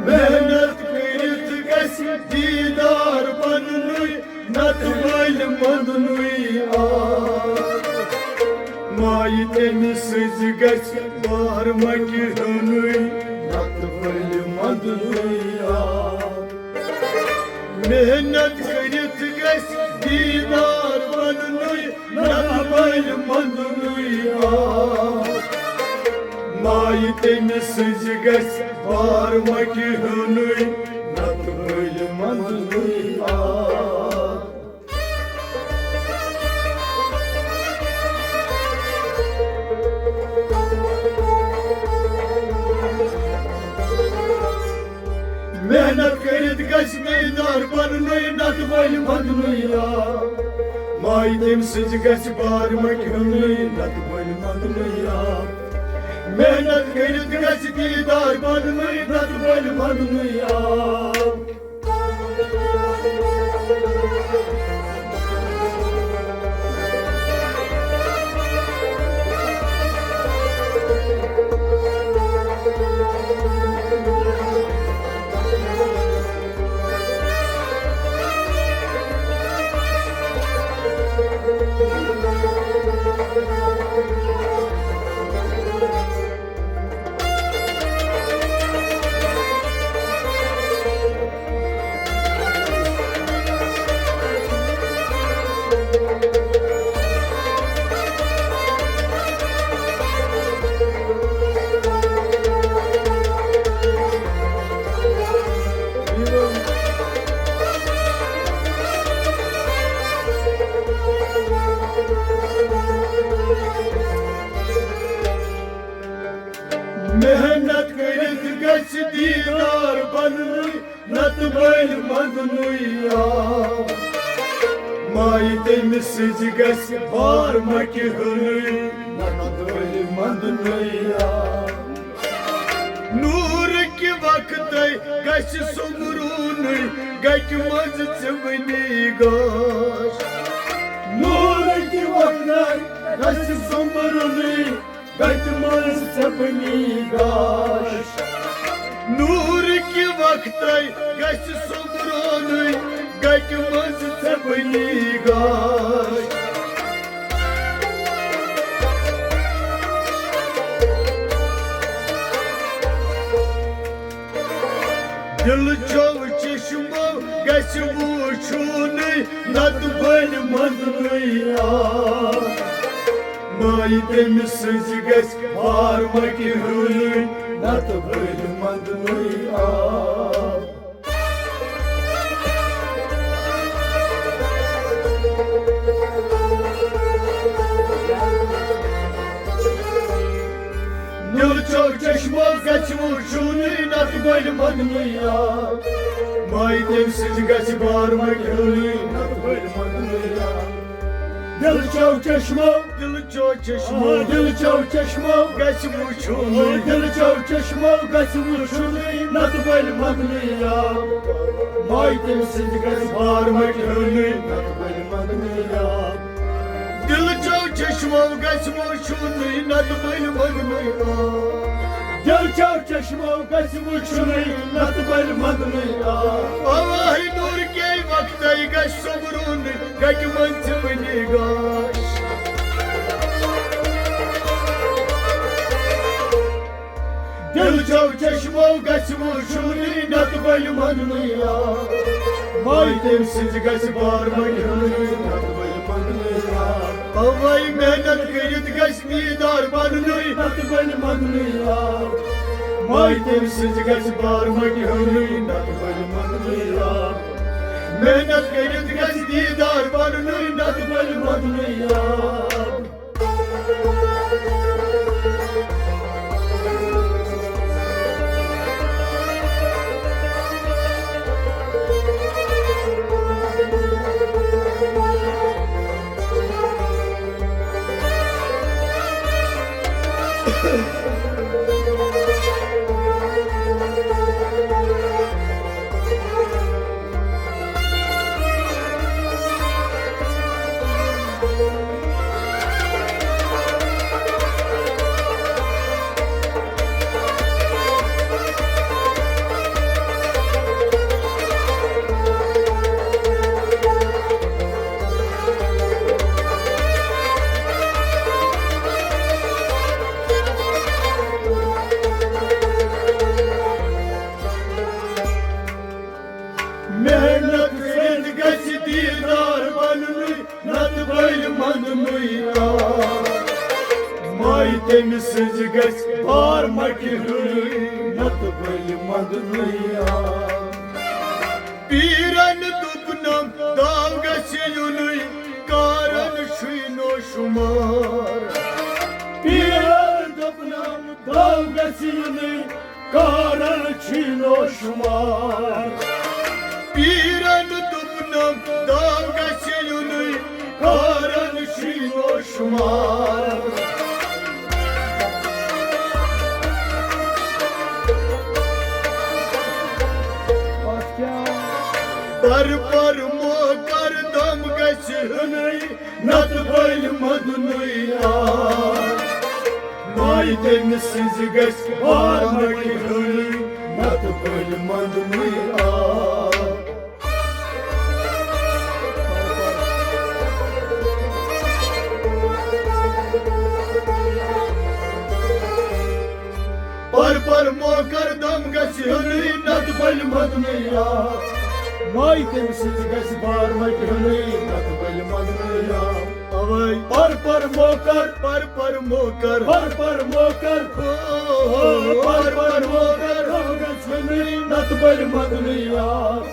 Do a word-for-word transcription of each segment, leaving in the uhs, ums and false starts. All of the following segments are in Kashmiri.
محنت کٔرِتھ گژھِ دیٖدار پننُے، نتہٕ وٲلۍ منٛدنُے آب۔ مایہِ تٔمِس سٕنٛزِ گژھِ بار مۄکہِ ہیوٚنُے، نتہٕ وٲلۍ منٛدنُے آب۔ محنت کٔرِتھ گژھِ دیٖدار بننُے، نتہٕ بنہِ منٛدنُے آب۔ مایہِ تٔمِس سٕنٛزِ گژھِ بار مۄکہِ ہیوٚنُے، نتہٕ بنہِ منٛدنُے آب۔ محنت کٔرِتھ گژھِ دیٖدار بننُے، نتہٕ بنہِ منٛدنُے آب۔ مایہِ تٔمۍ سٕنٛزِ گژھِ بار مۄکہِ ہیوٚنُے، نتہٕ بنہِ منٛدنُے آب۔ محنت کٔرِتھ گژھِ دیٖدار بننُے، نتہٕ بنہِ منٛدنُے آب۔ محنت کٔرِتھ گژھِ دیٖدار بننُے، نتہٕ بٔلۍ منٛدنُے آب۔ مایہِ تٔمِس سٕنٛزِ گژھِ بار مۄکہِ ہیوٚنُے، نتہٕ بٔلۍ منٛدنُے آب۔ نوٗرٕکہِ وقتَے گژھِ سوٚمبرونُے، گَٹہِ منٛز ژِمنی گاش۔ نوٗرٕکہِ وقتَے گژھِ سوٚمبرونُے، گَٹہِ منٛز ژِمنی گاش۔ نوٗرٕکہِ وقتَے گژھِ سوٚمبرونُے، گَٹہِ منٛز ژِمنی گاش۔ دِلہٕ چو چشمو گژھِ وُچھُنُے، نتہٕ بٔلۍ منٛدنُے آب۔ مایہِ تٔمِس سٕنٛزِ گژھِ بار مۄکہِ ہیوٚنُے، نتہٕ بٔلۍ منٛدنُے آب۔ دِلہٕ چو چشمو گژھِ وُچھُنُے، نتہٕ بٔلۍ منٛدنُے آب۔ مایہِ تٔمۍ سٕنٛزِ گژھِ بار مۄکہِ ہیوٚنُے، نتہٕ بٔلۍ منٛدنُے آب۔ دِلہٕ چو چشمو، دِلہٕ چو چشمو، دِلہٕ چو چشمو گژھِ وُچھُنُے۔ دِلہٕ چو چشمو گژھِ وُچھُنُے، نتہٕ بٔلۍ منٛدنُے آب۔ مایہِ تٔمۍ سٕنٛزِ گژھِ بار مۄکہِ ہیوٚنُے، نتہٕ بٔلۍ منٛدنُے آب۔ دِلہٕ چو چشمو گژھِ وُچھُنُے، نتہٕ بٔلۍ منٛدنُے آب۔ دِلہٕ چو چشمو گژھِ وُچھُنُے، نتہٕ بٔلۍ منٛدنُے آب۔ اَوَے نوٗرٕکے وقتَے گژھِ سوٚمبرُن، گَٹہِ منٛز ژِمنی گاش۔ دِلہٕ چو چشمو گژھِ وُچھُنُے، نتہٕ بٔلۍ منٛدنُے آب۔ مایہِ تٔمۍ سٕنٛزِ گژھِ بار مۄکہِ ہیوٚنُے، نتہٕ بٔلۍ منٛدنُے آب۔ اَوَے محنت کٔرِتھ گژھِ دیٖدار بننُے، نتہٕ بٔلۍ منٛدنُے آب۔ مایہِ تٔمۍ سٕنٛزِ گژھِ بار مۄکہِ ہیوٚنُے، نتہٕ بٔلۍ منٛدنُے آب۔ محنت کٔرِتھ گژھِ دیٖدار بننُے، نتہٕ بٔلۍ منٛدنُے آب۔ تٔمۍ سٕنٛزِ گژھِ بار مٹہِ ہٕنٛدۍ نتہٕ بٔلۍ منٛدنٕے آب۔ پیٖرن دوٚپنم، داو گژھِ یُنٕے، کارن چھُے نو شُمار۔ پیٖرن دوٚپنم، داو گژھِ یُنٕے، کارن چھُے نو شُمار۔ پیٖرن دوٚپنم، داو گژھِ یُنٕے، کارن چھُے نو شُمار۔ پر پر موکر دم گژھِ ہُنٕے، نتہٕ بٔلۍ مدنٕے آب۔ ماے تٔمۍ سٕنٛزِ گژھِ بار مٹہِ ہٕنٕے، نتہٕ بٔلۍ مدنٕے آب۔ پر پر موکر دم گژھِ ہُنٕے، نتہٕ بٔلۍ مدنٕے آب۔ ماے تٔمۍ سٕنٛزِ گژھِ بار مٹہِ ہُنٕے، نتہٕ بٔلۍ مدنٕے آب۔ اوے۔ پر پر موکر، پر پر موکر، پر پر موکر، او، پر پر موکر، دم گژھِ ہُنٕے، نتہٕ بٔلۍ مدنٕے آب۔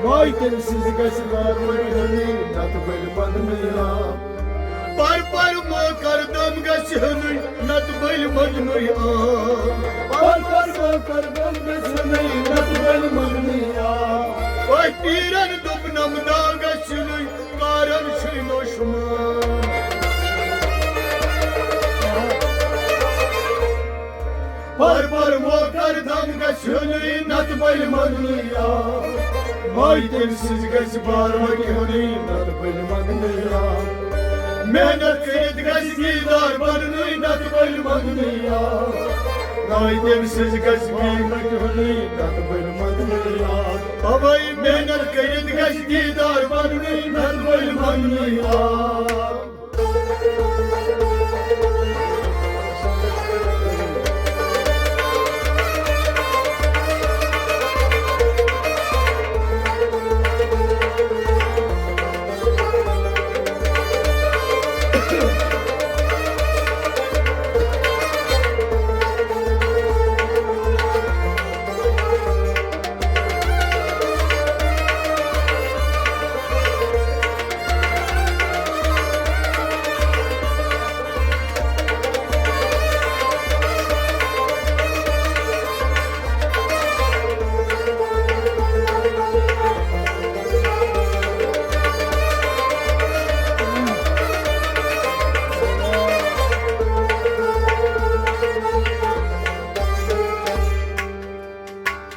ماے تٔمۍ سٕنٛزِ گژھِ بار مٹہِ ہُنٕے، نتہٕ بٔلۍ مدنٕے آب۔ پر پر موکر دم گژھِ ہُنٕے، نتہٕ بٔلۍ مدنٕے آب۔ پر پر موکر دم گژھِ ہُنٕے، نتہٕ بٔلۍ مدنٕے آب۔ اوے پیٖرن دوٚپنم، داو گژھِ ہُنٕے، کارن چھُے نو شُمار۔ پر پر موکر دم گژھِ ہُنٕے، نتہٕ بٔلۍ مدنٕے آب۔ ماے تٔمۍ سٕنٛزِ گژھِ بار مٹہِ ہُنٕے، نتہٕ بٔلۍ مدنٕے آب۔ محنت کٔرِتھ گژھِ دیٖدار بننٕے، نتہٕ بٔلۍ مدنٕے آب۔ ماے تٔمۍ سٕنٛزِ گژھِ بار مٹہِ ہُنٕے، نتہٕ بٔلۍ مدنٕے آب۔ اوے محنت کٔرِتھ گژھِ دیٖدار بننٕے، نتہٕ بٔلۍ مدنٕے آب۔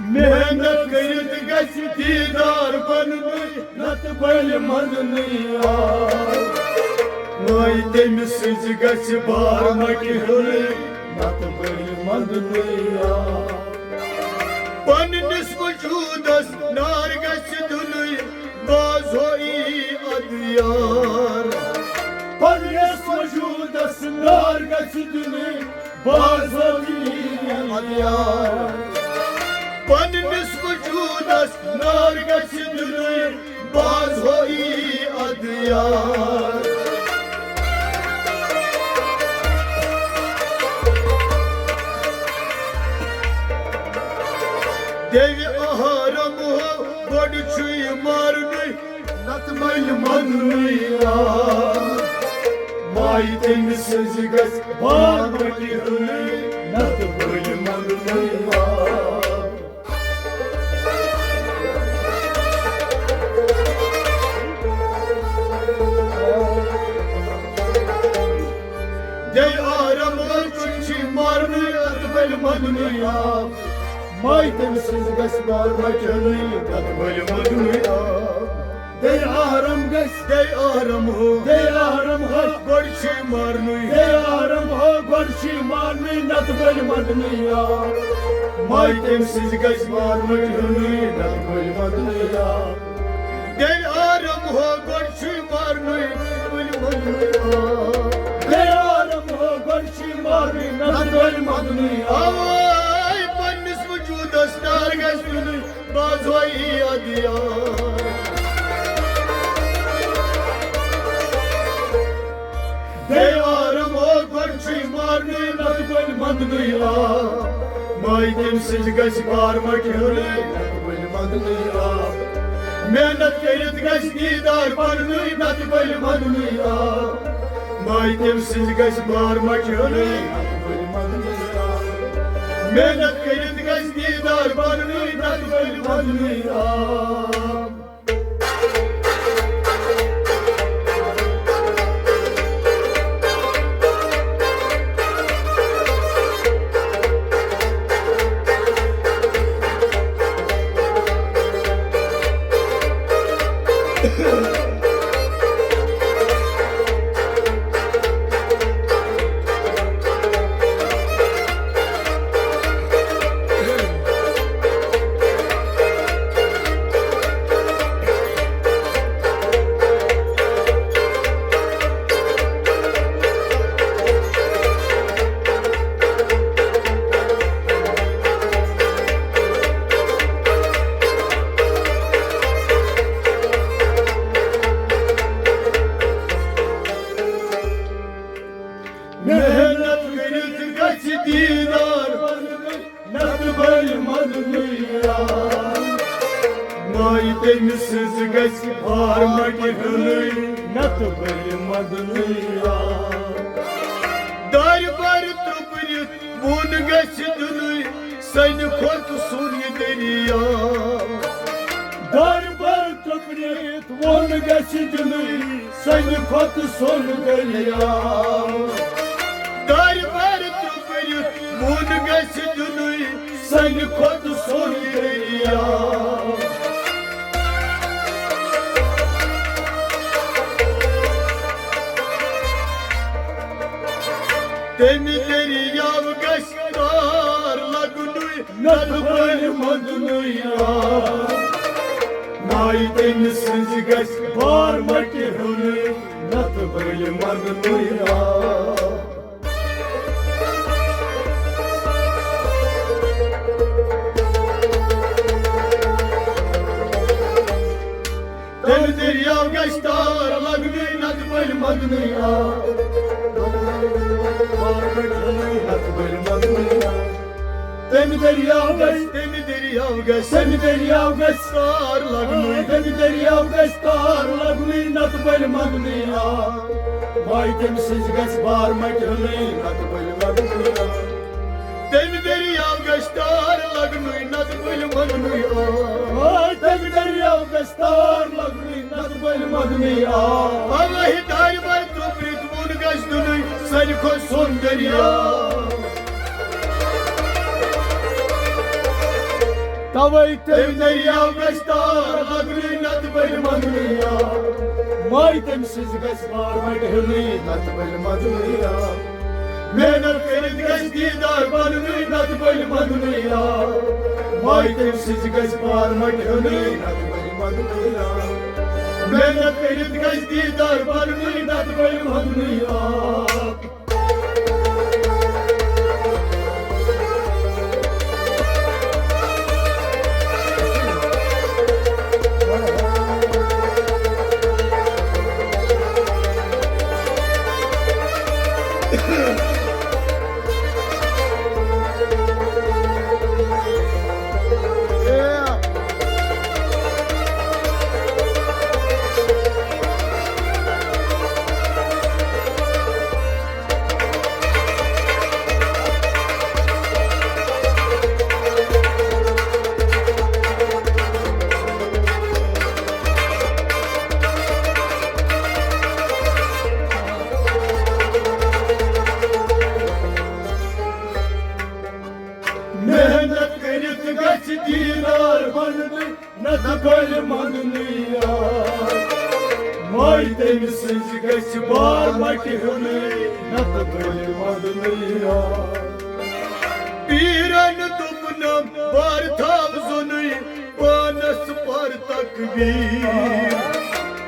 محنت کٔرِتھ گژھِ دیٖدار بننٕے، نتہٕ بٔلۍ منٛدنٕے آب۔ نٲے تٔمۍ سٕنٛزِ گژھِ بار مٹہِ ہُنٕے، نتہٕ بٔلۍ منٛدنٕے آب۔ پننِس وجوٗدس نار گژھِ دیُنٕے، باز ہوئی ادیار۔ پننِس وجوٗدس نار گژھِ دیُنٕے، باز ہوئی ادیار۔ پننِس وجوٗدس نار گژھِ دیُنٕے، باز ہوئی ادیار۔ دیوِ اہرم ہو، گۄڈٕ چھُے مارنٕے، نتہٕ بٔلۍ منٛدنٕے آب۔ ماے تٔمۍ سٕنٛزِ گژھِ بار مٹہِ ہُنٕے، نتہٕ بٔلۍ منٛدنٕے آب۔ دیوِ اہرم ہو، گۄڈٕ چھُے مارنٕے، نتہٕ بٔلۍ منٛدنٕے آب۔ ماے تٔمۍ سٕنٛزِ گژھِ بار مٹہِ ہُنٕے، نتہٕ بٔلۍ منٛدنٕے آب۔ دیوِ اہرم گژھِ، دیوِ اہرم ہو، دیوِ اہرم ہو، گۄڈٕ چھُے مارنٕے۔ دیوِ اہرم ہو، گۄڈٕ چھُے مارنٕے، نتہٕ بٔلۍ منٛدنٕے آب۔ ماے تٔمۍ سٕنٛزِ گژھِ بار مٹہِ ہُنٕے، نتہٕ بٔلۍ منٛدنٕے آب۔ دیوِ اہرم ہو، گۄڈٕ چھُے مارنٕے، نتہٕ بٔلۍ منٛدنٕے آب۔ دیوِ اہرم ہو، گۄڈٕ چھُے مارنٕے، نتہٕ بٔلۍ منٛدنٕے آب۔ اوے پننِس وجوٗدس نار گژھِ دیُنٕے، باز ہوئی ادیار۔ دیوِ اہرم ہو، گۄڈٕ چھُے مارنٕے، منٛدنٕے آ۔ ماے تٔمۍ سٕنٛز گژھِ بار مٹہِ ہیوٚنٕے، نتہٕ بٔلۍ منٛدنٕے آ۔ محنت کٔرِتھ گژھِ دیٖدار بننٕے، نتہٕ بٔلۍ منٛدنٕے آ۔ ماے تٔمۍ سٕنٛز گژھِ بار مٹہِ ہیوٚنٕے، نتہٕ بٔلۍ منٛدنٕے آ۔ محنت کٔرِتھ گژھِ دیٖدار بننٕے، نتہٕ بٔلۍ منٛدنٕے آ۔ محنت کٔرِتھ گژھِ دیٖدار بننٕے، نتہٕ بٔلۍ منٛدنٕے آ۔ ماے تٔمۍ سٕنٛز گژھِ بار مٹہِ ہیوٚنٕے، نتہٕ بٔلۍ منٛدنٕے آ۔ دارِ بار ترٛوپرِتھ ووٚن گژھِ دیُنٕے، سنہِ کھۄتہٕ سوٚن یہِ دٔریاو۔ دارِ بار ترٛوپرِتھ ووٚن گژھِ دیُنٕے، سنہِ کھۄتہٕ سوٚن دٔریاو۔ دارِ بار ترٛوپرِتھ ووٚن گژھِ دیُنٕے، سنہِ کھۄتہٕ سوٚن دٔریاو۔ تَمہِ دٔریاو گژھِ تار لگنُے، نتہٕ بٔلۍ منٛدنٕے آ۔ ماے تٔمۍ سٕنٛزِ گژھِ بار مٹہِ ہیوٚنٕے، نتہٕ بٔلۍ منٛدنٕے آ۔ تَمہِ دٔریاو گژھِ تار لگنٕے، نتہٕ بٔلۍ منٛدنٕے آ۔ نتہٕ بٔلۍ منٛدنٕے آ۔ تَمہِ دٔریاو گژھِ، تَمہِ دٔریاو گژھِ، تَمہِ دٔریاو گژھِ تار لگنٕے۔ تَمہِ دٔریاو گژھِ تار لگنٕے، نتہٕ بٔلۍ منٛدنٕے آ۔ ماے تٔمۍ سٕنٛزِ گژھِ بار مٹہِ ہیوٚنٕے، نتہٕ بٔلۍ منٛدنٕے آ۔ تَمہِ دٔریاو گژھِ تار لگنٕے، نتہٕ بٔلۍ منٛدنٕے آ۔ ماے تَمہِ دٔریاو گژھِ تار لگنٕے، نتہٕ بٔلۍ منٛدنٕے آ۔ اوے دارِ بار ترٛوپرِتھ ووٚن گژھِ دیُنٕے، سنہِ کھۄتہٕ سوٚن دٔریاو۔ توے تَمہِ دٔریاو گژھِ تار لگنٕے، نتہٕ بٔلۍ منٛدنٕے آ۔ ماے تٔمۍ سٕنٛزِ گژھِ بار مٹہِ ہیوٚنٕے، نتہٕ بٔلۍ منٛدنٕے آ۔ محنت کٔرِتھ گژھِ دیٖدار بننٕے، نتہٕ بٔلۍ منٛدنٕے آ۔ ماے تٔمۍ سٕنٛزِ گژھِ بار مٹہِ ہیوٚنٕے، نتہٕ بٔلۍ منٛدنٕے آ۔ محنت کٔرِتھ گژھِ دیٖدار بننٕے، نتہٕ بٔلۍ منٛدنٕے آ۔ محنت کٔرِتھ گژھِ دیٖدار بننٕے، نتہٕ بٔلۍ منٛدنٕے آ۔ ماے تٔمۍ سٕنٛزِ گژھِ بار مٹہِ ہیوٚنٕے، نتہٕ بٔلۍ منٛدنٕے آ۔ پیٖرن دوٚپنم، بار تھاو زوٚنٕے، پانس پر تقدیٖر۔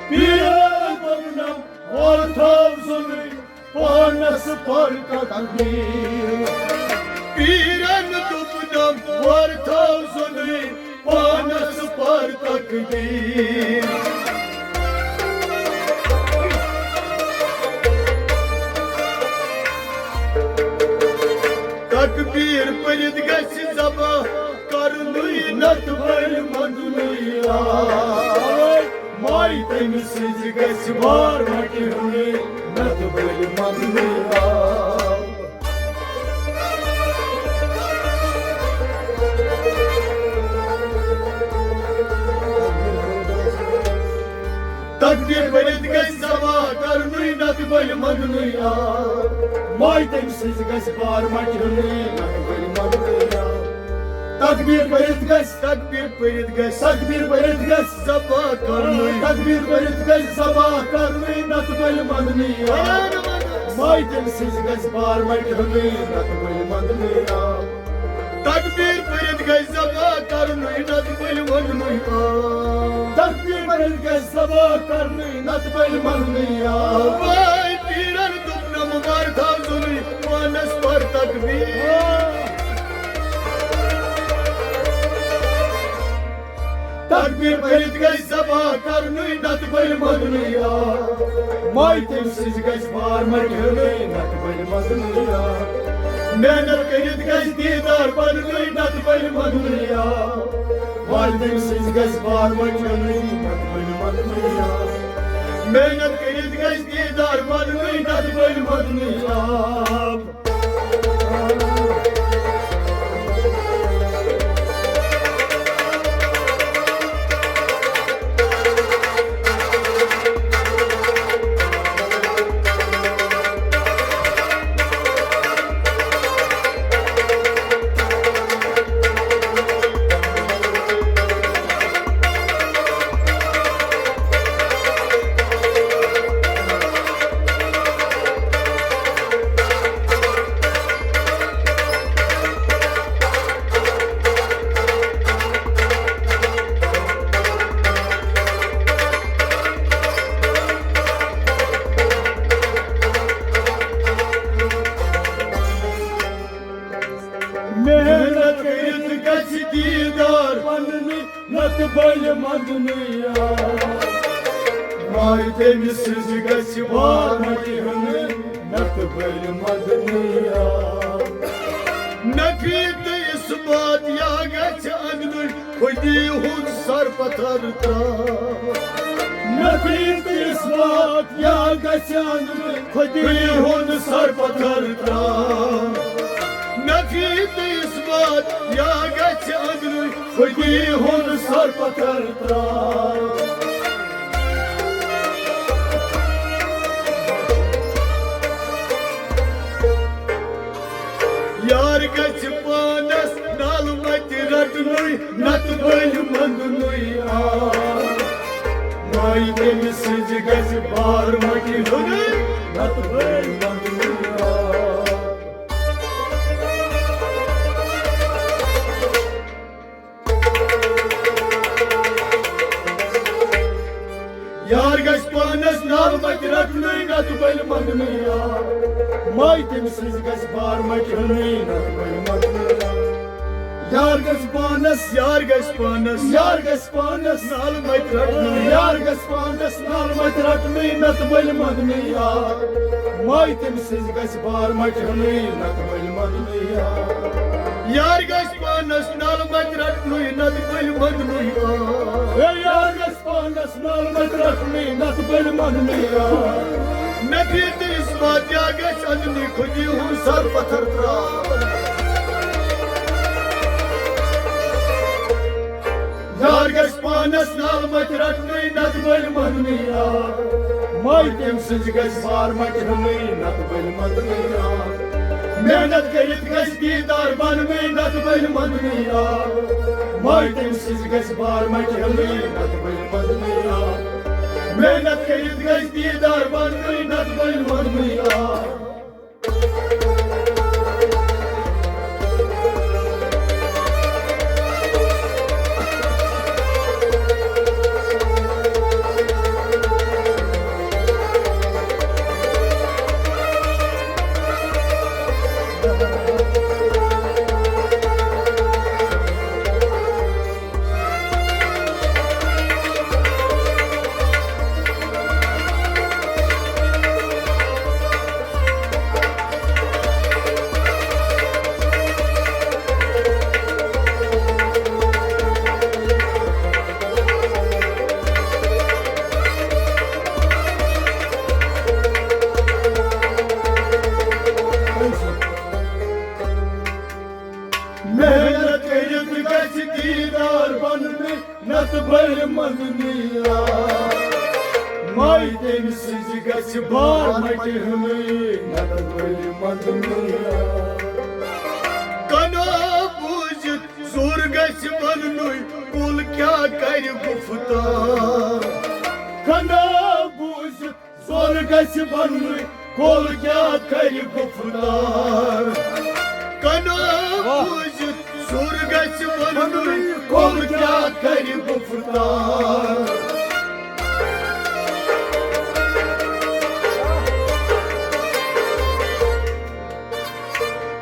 پیٖرن دوٚپنم، بار تھاو زوٚنٕے، پانس پر تقدیٖر۔ پیٖرن دوٚپنم، وار تھاو زوٚنٕے، پانس پر تقدیٖر۔ گژھِ بار مٹہِ ہُنٕے، نتہٕ بٔلۍ منٛدنٕے آب۔ تکبیر پٔرِتھ گژھِ ذبح کرنُے، نتہٕ بٔلۍ منٛدنٕے آب۔ مایہِ تٔمۍ سٕنٛزِ گژھِ بار مٹہِ ہُنٕے، نتہٕ بٔلۍ منٛدنٕے آب۔ تکبیر پٔرِتھ گژھِ، تکبیر پٔرِتھ گژھِ، تکبیر پٔرِتھ گژھِ ذبح کرنُے۔ تکبیر پٔرِتھ گژھِ ذبح کرنُے، نتہٕ بٔلۍ منٛدنٕے آب۔ مایہِ تٔمۍ سٕنٛزِ گژھِ بار مٹہِ ہُنٕے، نتہٕ بٔلۍ منٛدنٕے آب۔ تکبیر پٔرِتھ گژھِ ذبح کرنُے، نتہٕ بٔلۍ منٛدنٕے آب۔ تکبیر پٔرِتھ گژھِ ذبح کرنُے، نتہٕ بٔلۍ منٛدنٕے آب۔ وٲے پیرن دوٚپنم، وارٕ تھاو زُنُے پانس پر تکبیر۔ تکبیر پٔرِتھ گژھِ ذبح کرنُے، نتہٕ بٔلۍ منٛدنٕے آب۔ مایہِ تٔمۍ سٕنٛزِ گژھِ بار مٹہِ ہُنٕے، نتہٕ بٔلۍ منٛدنٕے آب۔ محنت کٔرِتھ گژھِ دیٖدار بننُے، نتہٕ بٔلۍ منٛدنٕے آب۔ مایہِ تٔمۍ سٕنٛزِ گژھِ بار مٹہِ ہُنٕے، نتہٕ بٔلۍ منٛدنٕے آب۔ محنت کٔرِتھ گژھِ دیٖدار بننُے، نتہٕ بٔلۍ منٛدنٕے آب۔ محنت کٔرِتھ گژھِ دیٖدار پننُے، نتہٕ بٔلۍ منٛدنٕے آب۔ مایہِ تٔمۍ سٕنٛزِ گژھِ بار مٹہِ ہُنٕے، نتہٕ بٔلۍ منٛدنٕے آب۔ نفی تہٕ اثبات یا گژھِ اننُے، خودی ہُنٛد سر پتھر ترٛاو۔ نفی تہٕ اثبات یا گژھِ اننُے، خودی ہُنٛد سر پتھر ترٛاو۔ نفی تہٕ اثبات یا گژھِ اننُے، خودی ہُنٛد سر پتھر ترٛاو۔ یار گژھِ پانس نالہٕ متہِ رٹنُے، نتہٕ بٔلۍ منٛدنُے آب۔ مایہِ تٔمۍ سٕنٛزِ گژھِ بار مٹہِ ہُنٕے، نتہٕ بٔلۍ منٛدنُے آب۔ یار گژھِ پانس نالہٕ متہِ رٹنُے، نتہٕ بٔلۍ منٛدنٕے آب۔ مایہِ تٔمۍ سٕنٛزِ گژھِ بار مٹہِ ہُنٕے، نتہٕ بٔلۍ منٛدنٕے آب۔ یار گژھِ پانس، یار گژھِ پانس، یار گژھِ پانس نالہٕ متہِ رٹنُے۔ یار گژھِ پانس نالہٕ متہِ رٹنُے، نتہٕ بٔلۍ منٛدنٕے آب۔ مایہِ تٔمۍ سٕنٛزِ گژھِ بار مٹہِ ہُنٕے، نتہٕ بٔلۍ منٛدنٕے آب۔ یار گژھِ پانس نالہٕ متہِ رٹنُے، نتہٕ بٔلۍ منٛدنٕے آب۔ ہے یار گژھِ پانس نالہٕ متہِ رٹنُے، نتہٕ بٔلۍ منٛدنٕے آب۔ نفی تہٕ اثبات یا گژھِ اننُے، خودی ہُنٛد سر پتھر ترٛاو۔ یار گژھِ پانس نالہٕ متہِ رٹنُے، نتہٕ بٔلۍ منٛدنٕے آب۔ مایہِ تٔمۍ سٕنٛزِ گژھِ بار مٹہِ ہُنٕے، نتہٕ بٔلۍ منٛدنٕے آب۔ محنت کٔرِتھ گژھِ دیٖدار بننُے، نتہٕ بٔلۍ منٛدنٕے آب۔ مایہِ تٔمۍ سٕنٛزِ گژھِ بار مٹہِ ہُنٕے، نتہٕ بٔلۍ منٛدنٕے آب۔ محنت کٔرِتھ گژھِ دیٖدار بننُے، نتہٕ بٔلۍ منٛدنٕے آب۔ دیٖدار بننُے، نتہٕ بٔلۍ منٛدنُے آ۔ مایہِ تٔمۍ سٕنٛزِ گژھِ بار مٹہِ ہنُے، نتہٕ بٔلۍ منٛدنُے آ۔ کنو بوٗزِتھ زوٚر گژھِ وننُے، کُل کیٛاہ کرِ گُفتار۔ کنو بوٗزِتھ زوٚر گژھِ وننُے، کُل کیٛاہ کرِ گُفتار۔ کنو بوٗزِتھ زوٚر گژھِ وننُے، کُل کیٛاہ کرِ گُفتار۔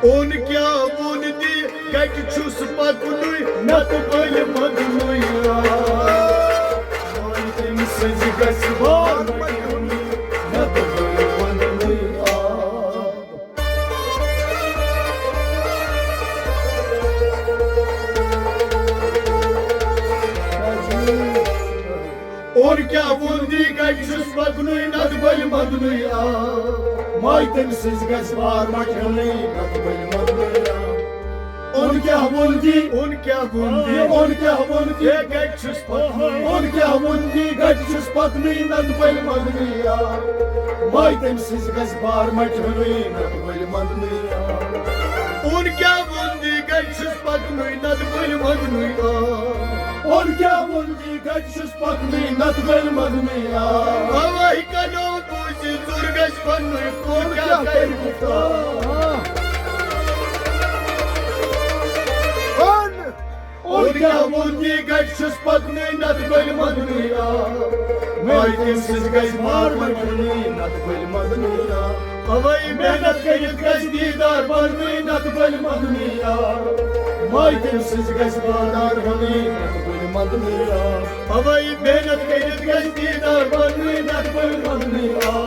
اوٚن کیٛاہ ووٚن دی، کَتہِ چھُس پَکنُے، نَتہٕ بٔلۍ منٛدنُے آ۔ مایہِ تٔمۍ سٕنٛزِ گژھِ بار مَنٛدنُے، نَتہٕ بٔلۍ منٛدنُے آ۔ اوٚن کیٛاہ ووٚن دی، کَتہِ چھُس پَکنُے، نَتہٕ بٔلۍ منٛدنُے آ۔ مایہِ تٔمۍ سٕنٛزِ گژھِ بار مَٹہِ ہنٕے، نَتہٕ بٔلۍ منٛدنُے آ۔ اوٚن کیٛاہ ووٚن دی، اوٚن کیٛاہ ووٚن دی، اوٚن کیٛاہ ووٚن دی، ہے کَتہِ چھُس پَکنُے، اوٚن کیٛاہ ووٚن دی، کَتہِ چھُس پَکنُے، نَتہٕ بٔلۍ منٛدنُے آ۔ مایہِ تٔمۍ سٕنٛزِ گژھِ بار مَٹہِ ہنٕے، نَتہٕ بٔلۍ منٛدنُے آ۔ اوٚن کیٛاہ ووٚن دی، کَتہِ چھُس پَکنُے، نَتہٕ بٔلۍ منٛدنُے آ۔ اوٚن کیٛاہ ووٚن دی، کَتہِ چھُس پَکنُے، نَتہٕ بٔلۍ منٛدنُے آ۔ اَوَے کَنو بوٗزِتھ زوٚر گژھِ پَننُے، کُل کیٛاہ کَرِ گُفتار۔ اوٚن کیٛاہ ووٚن دی، کَتہِ چھُس پَکنُے، نَتہٕ بٔلۍ منٛدنُے آ۔ مایہِ تٔمۍ سٕنٛزِ گژھِ بار مَٹہِ ہنٕے، نَتہٕ بٔلۍ منٛدنُے آ۔ اَوَے محنت کٔرِتھ گژھِ دیٖدار بَننُے، نَتہٕ بٔلۍ منٛدنُے آ۔ مایہِ تٔمۍ سٕنٛزِ گژھِ بار مَٹہِ ہنٕے، نَتہٕ بٔلۍ منٛدنُے آ۔ اَوَے محنت کٔرِتھ گژھِ دیٖدار بَننُے، نَتہٕ بٔلۍ منٛدنُے آ۔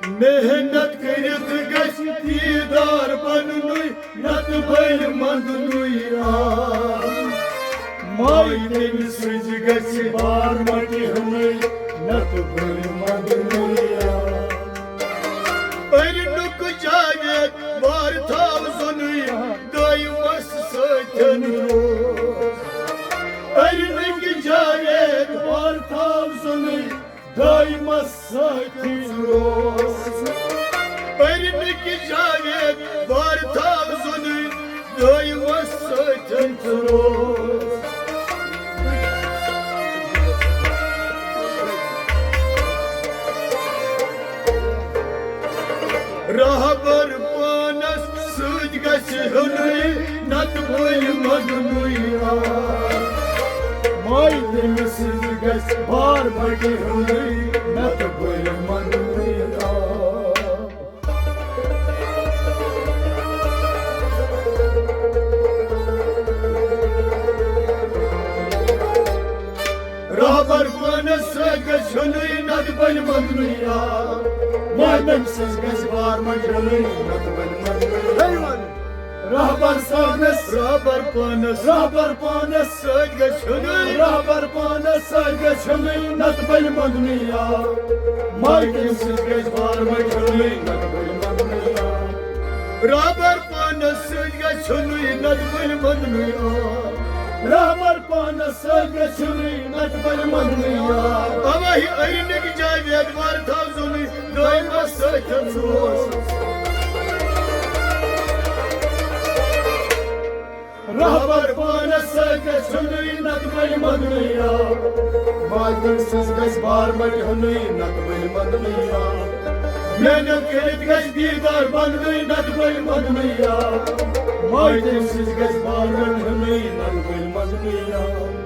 محنت کٔرِتھ گژھِ دیٖدار بَننُے، نَتہٕ بٔلۍ منٛدنُے آ۔ مایہِ تٔمۍ سٕنٛزِ گژھِ بار مَٹہِ ہنٕے، نَتہٕ بٔلۍ منٛدنُے آ۔ أرنُک جاوید وار تھاو زونُے، دٲیمَس سۭتۍ روز۔ أرنُک جاوید وار تھاو زونُے، دٲیمَس سۭتۍ روز۔ أرنٕکۍ جاوید وار تھاو زونُے، دٲیمَس سۭتۍ روز۔ رہبر پانَس سۭتۍ گژھِ ہیوٚنُے، نَتہٕ بٔلۍ منٛدنُے آ۔ مایہِ تٔمۍ سٕنٛزِ گژھِ بار مَٹہِ ہیوٚنُے، نَتہٕ بٔلۍ منٛدنُے آ۔ رہبر پانَس سۭتۍ گژھِ ہیوٚنُے، نَتہٕ بٔلۍ منٛدنُے آ۔ مایہِ تٔمۍ سٕنٛزِ گژھِ بار مَٹہِ ہیوٚنُے، نَتہٕ بٔلۍ منٛدنُے آ۔ رہبر پانَس، رہبر پانَس، رہبر پانَس سۭتۍ گژھِ ہیوٚنُے، رہبر پانَس سۭتۍ گژھِ ہیوٚنُے، نَتہٕ بٔلۍ منٛدنُے آ۔ مایہِ تٔمۍ سٕنٛزِ گژھِ بار مَٹہِ ہیوٚنُے، نَتہٕ بٔلۍ منٛدنُے آ۔ رہبر پانَس سۭتۍ گژھِ ہیوٚنُے، نَتہٕ بٔلۍ منٛدنُے آ۔ رہبر پانَس سۭتۍ گژھِ ہیوٚنُے، نَتہٕ بٔلۍ منٛدنُے آ۔ اَوَے أرنٕکۍ جاوید وار تھاو زونُے، دٲیمَس سۭتۍ روز۔ رہبر پانَس سۭتۍ گژھِ ہیوٚنُے، نَتہٕ بٔلۍ منٛدنُے آ۔ مایہِ تٔمۍ سٕنٛزِ گژھِ بار مَٹہِ ہیوٚنُے، نَتہٕ بٔلۍ منٛدنُے آ۔ محنت کٔرِتھ گژھِ دیٖدار بننٕے، نتہٕ بٔلۍ منٛدنٕے یار۔ ماجہِ تٔمۍ سٕنٛز گژھِ بارن ہنٕے، نتہٕ بٔلۍ منٛدنٕے یار۔